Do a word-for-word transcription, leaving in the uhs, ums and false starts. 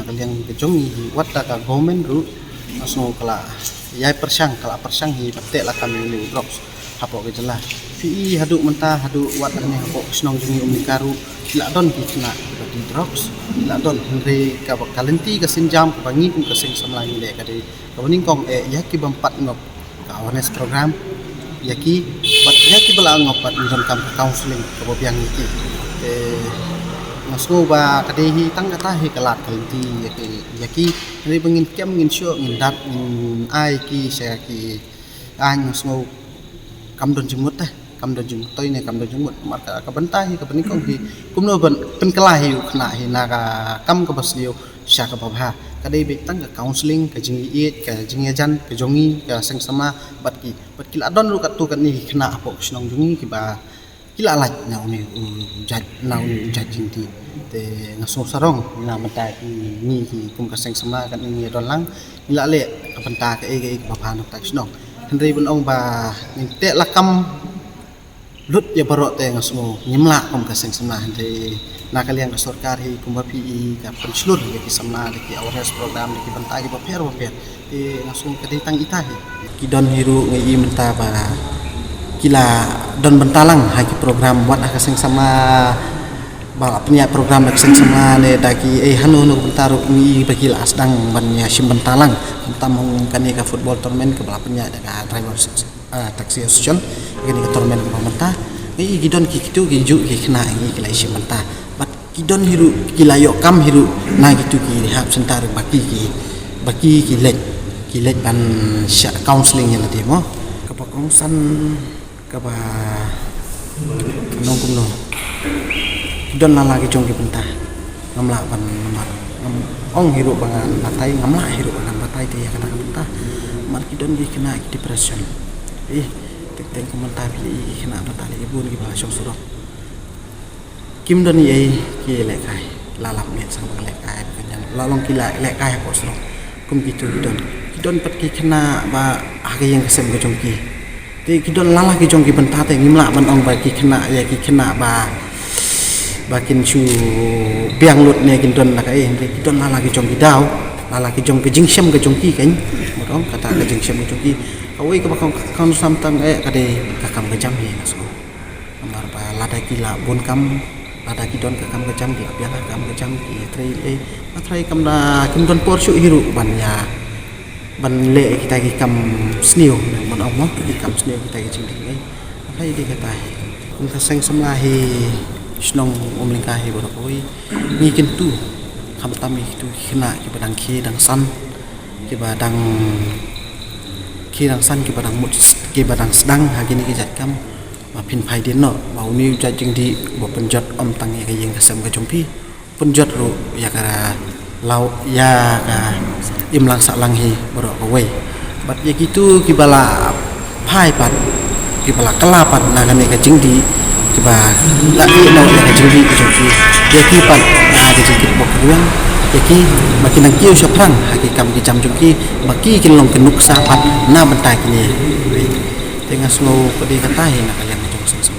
Ka liang ka jong ngi hi wat da ka government ruh nga sngew ka la ïai pyrshang, ka la pyrshang hi ban teh lakam ïa une u drugs hapoh ka jylla. Phi i haduh mynta, haduh wat hangne hapoh ka shnong jong ngi Umlingka ruh ki la don ki khynnah kiba die drugs, ki la don. Hynrei kaba ka lynti ka sienjam kaba ngi kum ka seng samla ngi leh ka dei kaba nyngkong eh ïa ki bym pat ngop ka awareness program ïa ki, bad ïa kiba la ngop bad ngi donkam ka counselling kaba biang ïa ki. Te nga sngew ba ka dei hi tang kata hi ka lad ka lynti ïa ki, ïa ki. Hynrei ba ngin kem, ngin shuh, ngin dat, ngin ai ki sha ki aiñ, nga sngew kam don jingmut te, kam don jingmut, to ine kam don jingmut. Namar ka, ka bynta hi, ka bynta kong hi kumno ban pynkylla hi u khynnah hi na ka kam kaba sniew sha kaba bha. Ka dei beit tang ka counselling, ka jingïeit, ka jingïajan ka jong ngi ka seng samla bad ki, bad ki la don ruh katto katne ki khynnah hapoh ka shnong jong ngi kiba ki la lait na une u jait, na une u jait jingdih. Te nga sngew sarong na bynta ki, ngi ki kum ka seng samla katne ngi don lang, ngi la leh ka bynta kaei kaei kaba bha na ka shnong. Hynrei ban ong ba ngin teh lakam lut ïa baroh te nga sngew ngim lah kum ka seng samla. Hynrei na ka liang ka sorkar hi kumba phi i ka pynshlur ïa ki samla da ki awareness program, da ki bynta kiba pher ba pher. Te nga sngew ka dei tang ita hi. Ki don hi ruh nga i mynta ba ki la don bynta lang ha ki program wat ha ka seng samla, ba la pynïaid program da ka seng samla ne da ki ei hano hano ka bynta ruh ngi i ba ki la sdang ban ïa shim bynta lang. Khamtam hong kane ka football tournament kaba la pynïaid da ka driver ah, taxi association, kane ka tournament kaba mynta. Ngi i ki don ki kitu ki ju ki khynnah ngi ki la ïa shim bynta. Bad ki don hi ruh ki la ïoh kam hi ruh na kitu ki rehab center ba ki ki, ba ki ki leit, ki leit ban shah counselling ïa lade mo. Kaba kongsan kaba nongkum nong. Ki don la la ki jong ki bynta. Ngam lah ban namar ngam ong hi ruh ba ngan batai, ngam lah hi ruh ba ngan batai te ïa kata ka bynta. Namar ki don ki khynnah ki depression. Ih, teng teng kumta phi i ki khynnah bynta lei bun kiba la shong surok. Kim don ei ei ki lehkai, la lap miet sang ba lehkai ba kynjan. La long ki la lehkai hapoh surok. Kum kitu ki don. Ki don pat ki khynnah ba ha ka ïing ka sem ka jong ki. Te ki don la la ki jong ki bynta te ngim lah ban ong ba ki khynnah ïa ki khynnah ba, ba kin shu biang lut ne kin don la kaei, hynrei ki don la la ki jong ki daw, la la ki jong ka jingshem ka jong ki kan. Mut ong kata ka jingshem ka jong ki. Kawei kaba kong kong sam tang eh ka dei ka kam ka jam hi nga sngew. Namar ba lada ki la bun kam, lada ki don ka kam ka jam, ki la biang ka kam ka jam, ki trei eh, ma trei kam da kim don por shuh hi ruh ban ïa ban leh kita ki kam sniew, ban ong mo ki kam sniew kita ki jingdih ngai. Hai dei kata hi. Kum ka seng samla hi shnong Umlingka hi baroh kawei. Ngi kyntu khamtam ïa kitu ki khynnah kiba dang khie dang san, kiba dang khie dang san, kiba dang mut, kiba dang sdang ha kine ki jait kam. Ba phin phai dien noh ba une u jait jingdih ba pynjot ym tang ïa ka ïing ka sem ka jong phi, pynjot ruh ïa ka law ïa ka imlang sahlang hi baroh kawei. Bad ïa kitu kiba la phai pat, kiba la kylla pat na kane ka jingdih, kiba la ïeh noh ïa ka jingdih ka jong ki, ïa ki pat na ka jingkit bok ka ruang, ïa ki ba ki nang kiew shaphrang ha ki kam ki jam jong ki, ba ki kin long ka nuksa pat na bynta kine. Te nga sngew ka dei kata hi na ka liang ka jong ka seng seng.